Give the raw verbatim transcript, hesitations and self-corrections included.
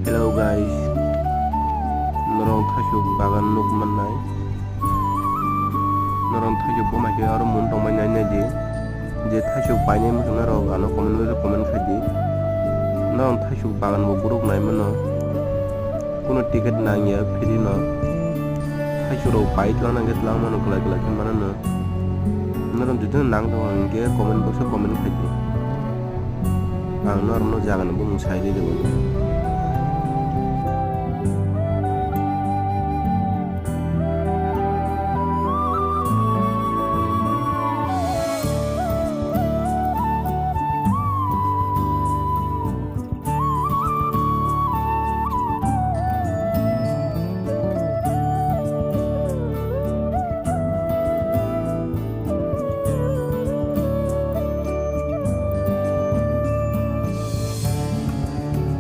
Hello guys, norok thaisuk bagan nuk mannai. Norok thaisuk buma khe aro mun tongmani nai di. Je thaisuk painai muchung norok ano comment box o comment khai di. Norok thaisuk bagan bo borok nai mano. Kuno ticket nangya free no. Thaisuk rok pai twlang nang khe twlang mano, kwlai kwlai khe mano no. Norok jodi nang tongo hwnkhe comment box o comment khai di. Ang norokno jagani bumung sai di rw.